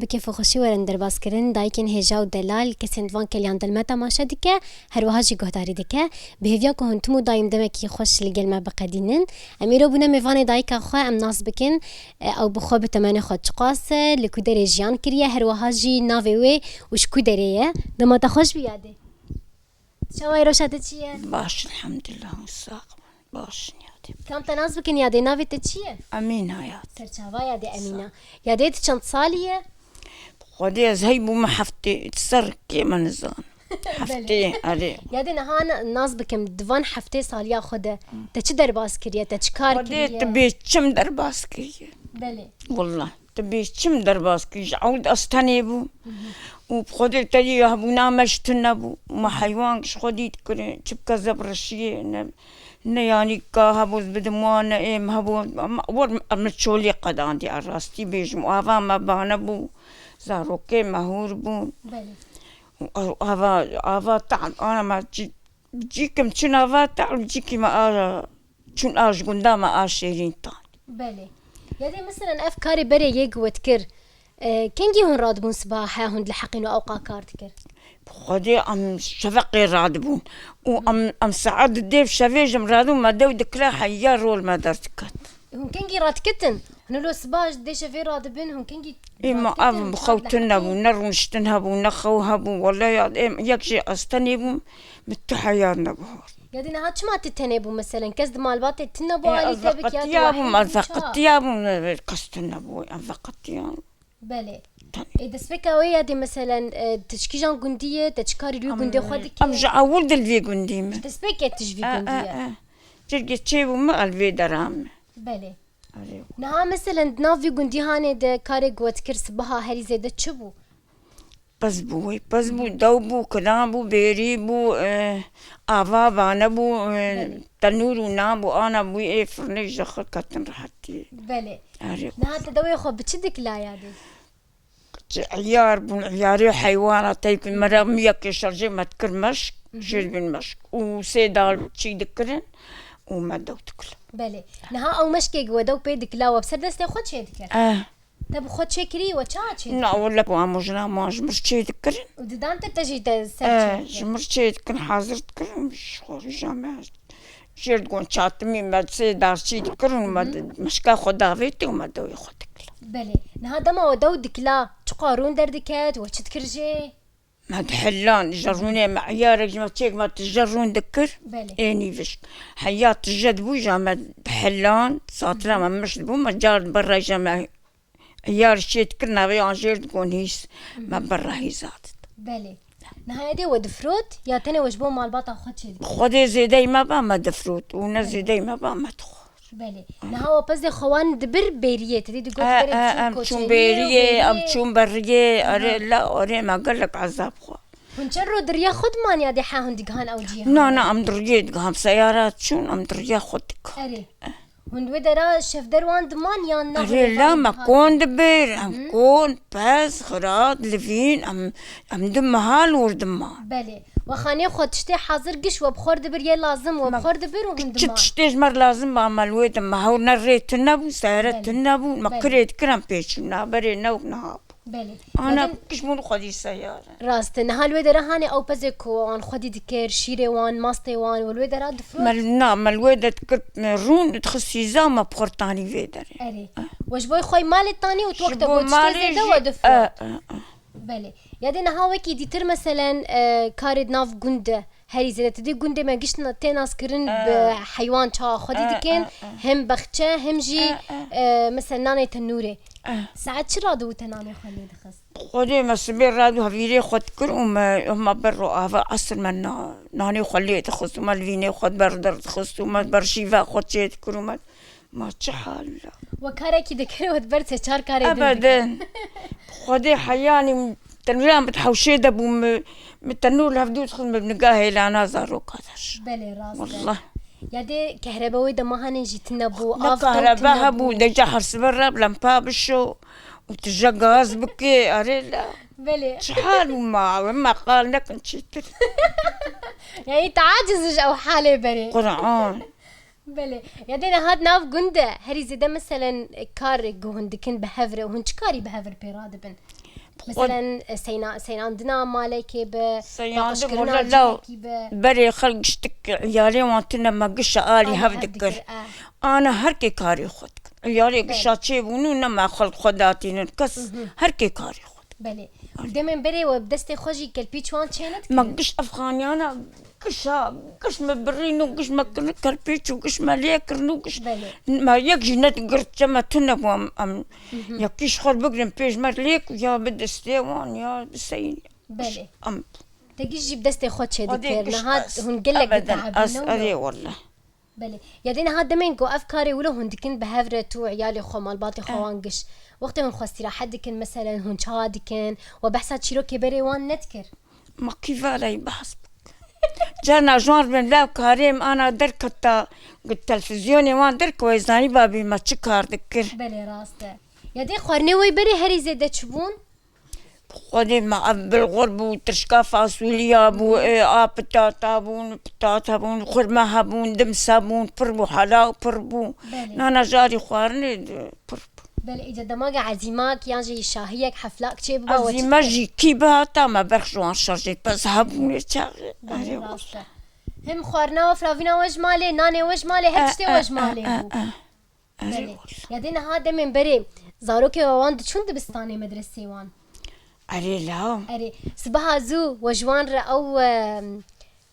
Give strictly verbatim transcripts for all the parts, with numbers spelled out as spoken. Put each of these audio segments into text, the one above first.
Bi kêf û xweşî werin derbaskirin, dayikên hêja û delal, kesên di van keliyan de li me temaşe dike, her wiha jî guhdarî dike. Bi hêviya ku hûn tim û dayîm demekî xweş li gel me biqedînin. Em îro bûne mêvanê dayika xwe, em nas bikin. E, ew bi xwe bi temenê xwe çiqas e, li ku derê jiyan kiriye, her wiha jî navê wê û ji ku derê ye. Dema te xweş bî Yadê. Çawa ye, rewşa te çi ye? Baş, elhamdülillah, hûn sax bin. Baş in Yadê. Kam te nas bikin Yadê, navê te çi ye? Emîna Yadê. Serçava Yadê Emîna. Yadê tu çend salî ye? Xwedê ez hey bûme heftê, ser kê me nizan. Heftê, erê. Yadê niha na-, nas bikim, di van heftê saliya xwe de te çi derbas kiriye, te çi kar kiriye? Xwedê tu bê çim derbas kiriye. Belê. Wallah. Tu bê çim derbas kir, ji ewd ez tenê bû. Û bi Xwedê te yê hebûna me ji tune bû. Me heywan ji xwe dît kirin, çi bike zeb reşiyê, ne, ne yanî ka hebû ez bidim wan, ne êm hebû, em, wer em çolê qedandî, a rastî bêjim. Û ava me bane bû, zarokê me hûr bûn. Belê. Û ava, ava ta, ana me cî-, cîkim çin ava ta, cîkî me a, çûn a ji gunda me a şêrîn tan. Belê. Yadê, meselen, ev karê berê yê ku we dikir, e, kengî hûn radibûn sibaha he, hûn dilheqîn û ewqa kar dikir? Bi Xwedê em şeveqê radibûn. Û em, em saet di dê bi şevê ji em radibûn, me dew dikira heya rol me derdiket. Hûn kengî radiketin? Hûn lo sibaha ji dê şevê radibin, hûn kengî Ê, ma radiketin, ev bi xew tune bû, ne rûniştin hebû, ne xew hebû. Wele ya, ê, yek jî ez tenê bûm, min tu heyar nebihar. Yadê niha çima tu tenê bû meselen? Kes di malbatê tune bû alî te bik ya tu wehîd bû, çawa? Ez veqetiyabûm, ez veqetiyabûm, ez veqetiyabûm. Belê. Ê, destpêka wê Yadê meselen, e, tu ji kîjan gundî yê, te çi karî li wî gundê xwe dikî? Em ji ewil de li vê gundî me. Ji destpêkê tu ji vî gundî ye. Cîrgê çêbû me, ez li vê dera me. Belê. Erê. Niha meselen di nav vî gundî hanê de karê ku we dikir sibaha herî zêde çi bû? Pez bû, wê pez bû, dew bû, kilan bû, bêrî bû, e, ava bane bû, e, tenûr û nan bû, ana bû, ê firnê ji xwe ketin rehetî. Belê. Erê. Niha te dewê xwe bi çi dikila Yadê? Ji eyar bûn, eyarê heywana tey ku mere miyekê şerjê me dikir meşk, jêr bûn meşk. Û sê dal çî dikirin û me dew dikir. Belê. Niha ew meşkê ku we dew pê dikila we bi ser destê xwe çê dikir? Eh. Te bi xwe çêkirî, we çawa çêdikir? Na, wele ku amojna wan ji mir çêdikirin. Û didan te, te jî te ser çêdikir? Eh, ji mir çêdikirin, hazir dikirin, ji xwe rîja me jêr digon çatimî me sê darçî dikirin û me di-, mişka xwe davêtê û me dewê xwe dikila. Belê. Niha dema we dew dikila, çiqa rûn derdiket, we çi dikir jê? Me dihilan, ji rûnê me eyarek ji me çêk me tije rûn dikir. Belê. Ê nîvişk. Heya tije dibû, ja me dihilan, satira me mişt dibû, me car berra ja me eyar çê dikir, navê an jêr digon hîs, me berra hîza dida. Belê. Niha Yadê we difirot, ya tenê we ji bo malbata xwe çê dikir? Xwedê zêdey me ba me difirot û ne zêdey me ba me dixwar. Belê. Niha we pezê xwe wan dibir bêriyê, te dî digot berê, em çûn bêriyê, em çûn beriyê, erê la, erê me gelek ezab xwar. Hûn çend roj di riya xwe diman ya dê he hûn digihan ew cîhan? Na, na, em di riyê digihan, seyara çûn, em di riya xwe digihan. Erê. Hûn di wê dera şevder wan diman yan na? Erê la, me kon dibir, em kon, pez, xirat, livîn, em, em du meha li wir diman. Belê. We xanê xwe tiştê hazir giş we bi xwe dibir, yê lazim we bi xwe dibir û hûn diman. Çi tiştê ji me re lazim ba me li wê de, me hew ne rê tune bû, seyare tune bû, me kirê dikir em pê çûn, na berê ne û niha bû. Belê. Ana giş bûn xwedî seyare. Rast e. Niha li wê dera hanê ew pezê ku wan xwedî dikir, şîrê wan, mastê wan, we li wê dera difirot? Me, na, me li wê de dikir, me rûn dixist hîza, me bi xwe re tanî vê derê. Erê. We ji bo xwe malê tanî û tu wek te got tiştê zêde we difirot. Belê. Ya dê niha wekî dîtir meselen, e, karê di nav gund de herî zêde, tu dî gundê me gişt na-, tê naskirin bi heywan çawa xwedî dikin, hem bexçe, hem jî, e, mesela nanê tenûrê. Saet çi radibû te nanê xwe lê dixist? Xwedê me sibê radû hevîrê xwe dikir û me, me ber ro ava esir me na-, nanê xwe lê dixist û me li vînê xwe ber derdixist û me ber şîva xwe çê dikir û me Ma çi hal la? We karekî dikir, we di ber sê çar karê din dikir. Ebeden. Xwedê heyanî tenûra min di hewşê de bû, min, min tenûr li hevdû dixist, min bi niga hêlana zaroka der. Belê, rast e. Wallah. Ya dê kehrebe wê dema hanê jî tune bû, av tam tune bû. Ne kehrebe hebû, deca her sibe re lempa bişo û tije gaz bikê, erê la. Belê. Çi hal bû ma, we me qal nekin çêtir. Yani te aciz ji ew halê berê. Quran. Belê. Ya dê niha di nav gund de herî zêde meselen kar ku hûn dikin bi hev re, hûn çi karî bi hev re pê radibin? Mesela, e, seyna-, seynandina malekê bi, Seyandin naqişkirina wele law cihekî bi. Berê xelk giştik iyalê wan tune me gişa alî Alî hev hev dikir. dikir, e. Ana her kê karê xwe dikir. Iyalê Belê. gişa çêbûn û ne me xelk xwe datînin. Kes Hı hı. her kê karê xwe dikir. Belê. Û demên berê we bi destê xwe jî kelpîç wan çê nedikirin? Me giş ev xaniyana Gişa, giş me birîn û giş me kirin kerpêç û giş me lê kirin û giş Belê. me yek jî nedigirt, çe me tune bû em, em Hı hı. yekî ji xwe bigirin pêş me lêk û ya bi destê wan ya bi seyîn. Belê. Em Te giş jî bi destê xwe çê Xwedê dikir. giş Niha ez, hûn gelek ebeden, ez, ditehabînin erê wilo. Wele. Belê. Ya dê niha demên ku ev karê wilo hûn dikin bi hev re tu û iyalê xwe, malbatê xwe Eh. wan giş. Wextê hûn xwe îstîrahet dikin, meselen hûn çawa dikin? We behsa çîrokê berê wan nedikir? Ma kî valeyî behs bik. Carna ji wan re bên law karê em ana derketa, televîzyonê wan derkewe, zanî babî me çi kar dikir. Belê, rast e. Ya dê xwarinê wê berê herî zêde çi bûn? Xwedê me ev bilxur bû, tirşka fasulya bû, Hı. e, a pitata bûn, pitata bûn, xurme hebûn, dims hebûn, pir bû, helaw pir bû. Belê. Nana carî xwarinê de pir bû. Belê, îca dema ge ezîmak yan jî şahiyek, heflak çê biba, we çi Ezîme dikir? jî kî bihata me berx ji wan şerjê pez hebûnê çaxê. Belê, Erê rast e. Hem xwarina we, firavîna we ji malê, nanê we ji malê, her E, tiştê e, we ji e, malê e, bû. e. Erê Belê. wala. Ya dê niha demên berê zarokê we wan diçûn dibistanê medresê wan? Erê la. Erê, sibeha zû we ji wan re ew, em,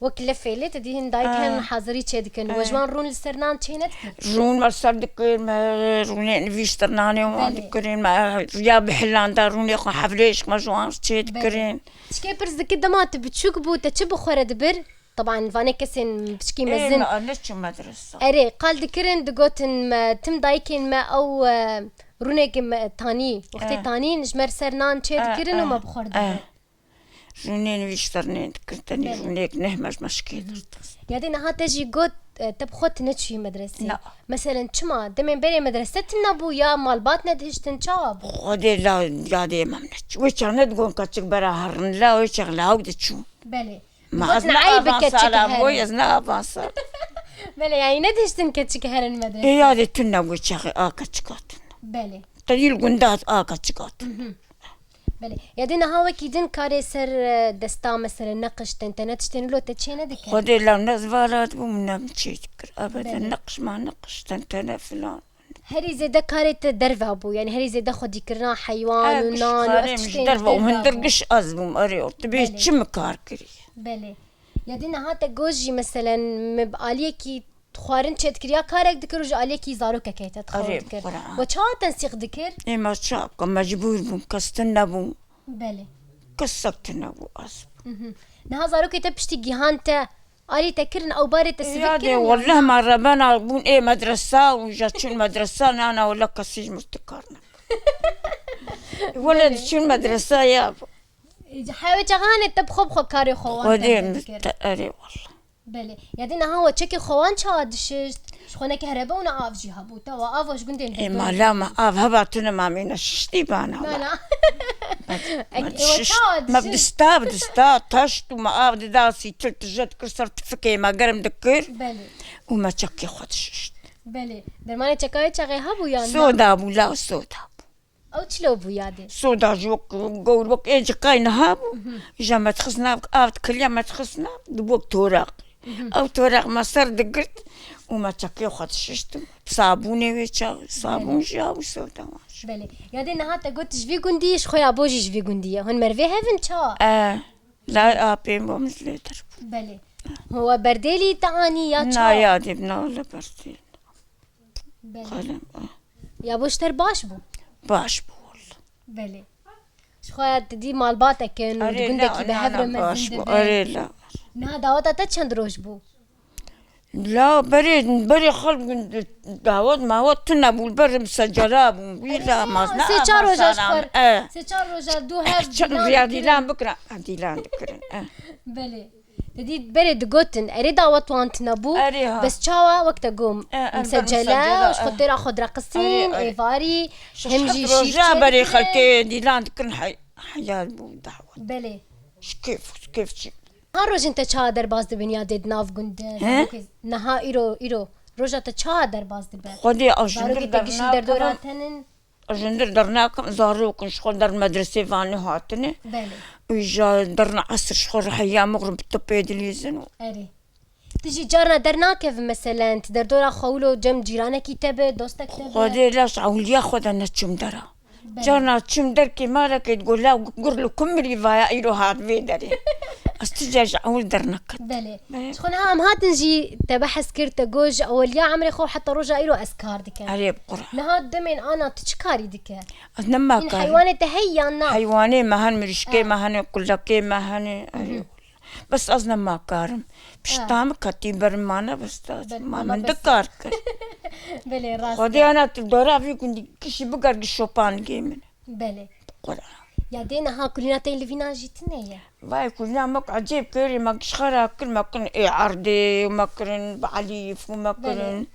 wek lefê lê te dî hin dayik Ah. hen hazirî çê dikin. We ji Ah. wan rûn li ser nan çê nedikin? Rûn me ser dikir, me rûnê nivîştirnanê wan Belê. dikirin, me ya bi hilanda rûnê xwe hevlêş me ji wan çê Belê. dikirin. Çikê pirs dikir dema tu biçûk bû, te çi bi xwe re dibir? Taban vanê kesên piçkî Ê, mezin. me ne çû medresa. Erê, qal dikirin, digotin me, tim dayikên me ew, e, rûneke me tanî, wextê Eh. tanîn ji me ser nan çê Eh, dikirin û me eh, bi xwe re eh. dibir. Rûnê nivîştirnê dikir, tenî Belê. rûnêk neh me ji me şikê dirt. Ya dê niha te jî got, e, te bi xwe tu neçûyî medresê. Na. Meselen çima? Demên berê medrese tune bû ya malbat nedihiştin, çawa bû? Xwedê la yadê me neçû. Wê çax nedigon keçik bera herin la, wê çax la ew diçû. Belê. Ma ez Digotin ne eyb keçik avansala herin. boy, ez ne avansal. Belê, yani nedihiştin keçik herin medrese. Ê yadê tune bû çaxê a keçik hatin. Belê. Te dî li gunda a keçik hatin. Mhm. Belê. Ya dê niha wekî din karê ser, e, desta, mesele neqiş, tentene tiştên wilo te çê nedikin? Xwedê law ne ez valat bûm, ne min çê dikir. Ebeden Belê. neqiş ma neqiş, tentene filan. Herî zêde karê te derve bû, yani herî zêde xwedîkirina heywan Ev û giş nan û ev karê min ji tiştên derve û derve hundir bû. giş ez bûm, erê, tu bê Belê. çi min kar kirî? Belê. Ya dê niha te got jî, meselen, min bi aliyekî xwarin çê dikir, ya karek dikir û ji aliyekî zarokekê te dixwar Erê, dikir. Qur'an. We çawa tensîq dikir? Ê, me çawa bikim, mecbûr bûm, kes tune bû. Belê. Kesek tune bû, ez bûm. Mhm. Niha zarokê te piştî gihan te, alî te kirin, ew barê te sivik Yadê, kirin, ya wallah na? me rebena bûn ê medresa û ja çûn medresa, nana wala kesî ji min tu kar ne. Wala Belê. diçûn medresa ya. Hewê çaxanê te bi xwe bi xwe karê xwe wan Xwedê tevde min dikir. te, erê wallah. Belê. Ya dê niha we çekê xwe wan çawa dişişt? Ji xwe neke herebe û ne av jî hebû. Te we ava ji gundên Ê, derdor mala me av heba tune ma mîne şiştî bana me. Mala. Me Ek, ê, we dişişt. çawa Me dişişt? dista, dista, taşt û me av dida sîtil tije dikir ser tifikê me germ dikir. Belê. Û me çekê xwe dişişt. Belê. Dermanê çekayê çaxê hebû yan na? Soda bû, la soda bû. Ew çilo bû yadê? Soda ji wek gor wek ê ciqay niha bû. Mhm. Îja me dixist nav, av dikiriya me dixist nav, dibû wek toraq. Mhm. Ew toraq me ser digirt û me çekê xwe dişiştim. Sabûnê wê çax, sabûn Belê. jî ya bû soda wan jî. Belê. Yadê niha te got ji vî gundî, ji xwe ya bo jî ji vî gundî ye. Hûn merivê hev in ça? E, lay apê bo min lê der bû. Belê. Ho we berdêlî te anî ya ça? Na yadê, na wele berdêl. Belê. Xalem, e. Ya bo ji te re baş bû? Baş bû wele. Belê. Ji xwe ya tu dî malbatek in û di Erê, gundekî la, bi na, hev re na, baş mezin bû. dibin. Erê, la. Niha daweta te çend roj bû? La, berê, berê xelk dawet mawet tune bû, li ber secela bû. Wî Erê, la, sê, ma, sê çar roja ji xwe. E. Sê çar roja dû hev Çend dilan riya dikirin. dilan bikira, ha, dilan dikirin, e. Belê. Te dî berê digotin, erê dawet wan tune bû. Erê ha. Bes çawa wek te gom? E, e, Misecele, misecele, ji xwe e. têra xwe direqisîn, Erê, erê. êvarî, Şeş hem jî heft şîr roja çê berê dikirin. xelkê dîlan dikirin, hey-, heyal bû dawet. Belê. Ji kêf, ji kêf çi? Ha rojên te çawa derbas dibin ya dê di nav gund de? He? Zarokê, niha îro, îro. Roja te çawa derbas dibe? Xwedê ew ji Zarokê min te gişin derdoran dernakerin. tenin? Ez hundir dernakim, zarok in ji xwe der medresê vanî hatine. Belê. Îja derna esir ji xwe reheya mixrim bi topê dilîzin û Erê. Tu jî carna dernakevî meselen, tu derdora xwe wilo cem cîranekî te be, dostek te be? Xwedê laş ewliya xwe de neçûm dera. Belê. Carna çûm derkê malekê digot, "La gur li ku mirî vaya îro hat vê derê." Ez tu car ji ewil derneketim. Belê. Belê. Ji xwe niha em hatin jî te behs kir, te got, "Ji eweliya emrê xwe heta roja îro ez kar dikim." Erê, bi Quran. Niha demên ana tu çi karî dike? Ez nema Hîn karim. Heywanê te heye yan na? Heywanê me hene, mirîşkê Ha. me hene, kulekê me hene. Erê. Bes ez nema karim. Pişta Ha. min ketî berim mane, bes da Belê, ma ama min bes. di kar kir. Belê, rast Xwedê e. ana tu dora vî gundî kişî biger gi şopan gê min. Belê. Qura. Ya dê niha kulîna te li vîna jî tune ye. Vay kulîna me ku ecêb kir, me gişxera kir, me kirin ê erdê, me kirin bi elîf û me Belê. kirin.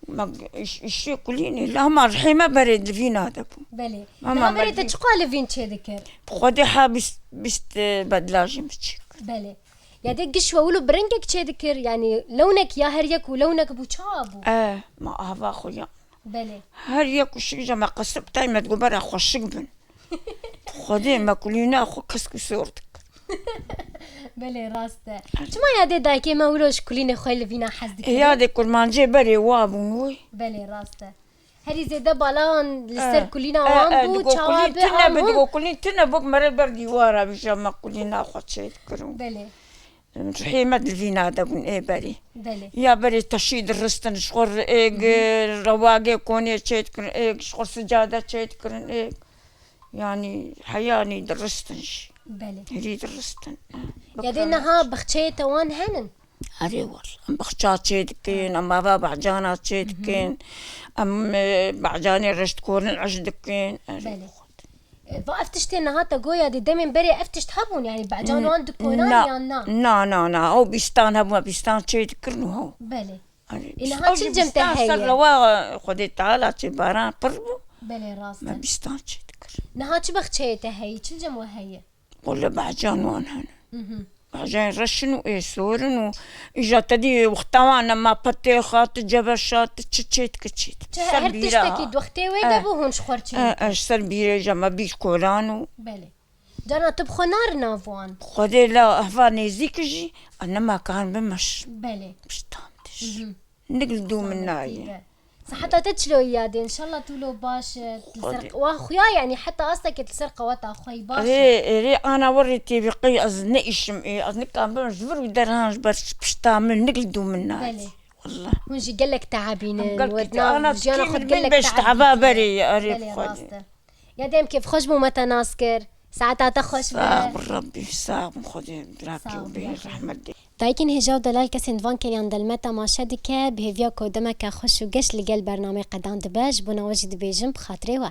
Me iş-, işê kulînê. La hema rihê me berê li vîna de bû. Belê. Mama Niha berê te Medîn. çiqa li vîn çê dikir? Bi Xwedê ha bîst, bîst, e, bedla jî min çêkir. Belê. Ya dê giş we wilo bi rengek çê dikir, yanî lewnek ya her yek û lewnek bû, çawa bû? E, ma ava xwe ya. Belê. Her yek û şik ja me qesib tay me digot bera xweşik bin. Xwedê me kulîna xwe kesk û sor dikir. Belê, rast e. Çima ya dê dayikê me wilo ji kulînê xwe li vîna hez dikir? E, ya dê kurmancê berê wa bûn wî. Belê, rast e. Herî zêde balan li ser kulîna wan bû, çawa bi, tune am bi, bû? Digo kulîn tune bû, mere ber dîwara bi, ja me kulîna xwe çê dikirin. Belê. Rihê me di vîna de bûn ê berî. Belê. Ya berê teşî diristin, ji xwe êk, Hı hı. rewagê konê çê dikirin, êk ji xwe sicade çê dikirin, êk. Yanî heyanî diristin jî. Belê. Herî diristin. Ya dê niha bixçeyê te wan henin? Erê wal. Em bixça çê dikin, em ava bahcana çê dikin, em, e, bahcanê reş dikorin, eş dikin. Erê Belê. xwedê. E, va ev tiştê niha te goya dê demên berê ev tişt hebûn, yanî bahcan wan dikonan Na, yan na? na, na, na. Ew bîstan hebûn, bîstan çê dikirin û hew. Belê. Erê, E, bîst-, niha ew çi jî cem te bîstan ser heye? rewa Xwedê Teala çê baran pir bû. Belê, rast e. Me bîstan çê dikir. Niha çi bixçeyê te heye? Çi cem we heye? Wele bahcan wan hene. Mhm. Bahcan reşin û ê sorin û îja te dî wexta wan nema petê xat, cebeşat, çi çêt ki çêt. Çi Ser her bîra tiştekî ha. di wextê wê de Eh. bû hûn ji xwe re çê Eh, dikin? eh, ji ser bîrê ja me bîr kolan û Belê. Carna tu bi xwe nari nav wan? Xwedê la heva nêzîk jî, a nema kan bimeş. Belê. Piştan diş. Mhm. Nik li dû min nayê. Seheta te çilo ya dê? Înşallah tu lo baş e, li ser Xwedê. wa xuya, yanî heta astekê li ser qeweta xwe yî baş e. Erê, erê, ana werê têbîqî ez ne îşim ê, ez nikan bim ji vir û derhan ji ber pişta min nik li dû min nayê. Belê. Wallah. Hûn jî gelek teebînin, Em gelek we di tê-, nav ana jiyana tikî xwe min gelek beş teeb teheba dikî. berê ye, erê Belê, Xwedê. rast e. Ya dem kêfxweş bû me te nas kir. Saeta te xweş be. Sağ ol Rabbî, sağ ol Xwedê, Rabbî Sağ ol, û bê Rabbî. rehmet de. Dayikên hêja û delal kesên di van keriyan de li me temaşe dike, bi hêviya ku demeke xweş û geş li gel bernameyê qedan dibe, ji bona we jî dibêjim bi xatirê we.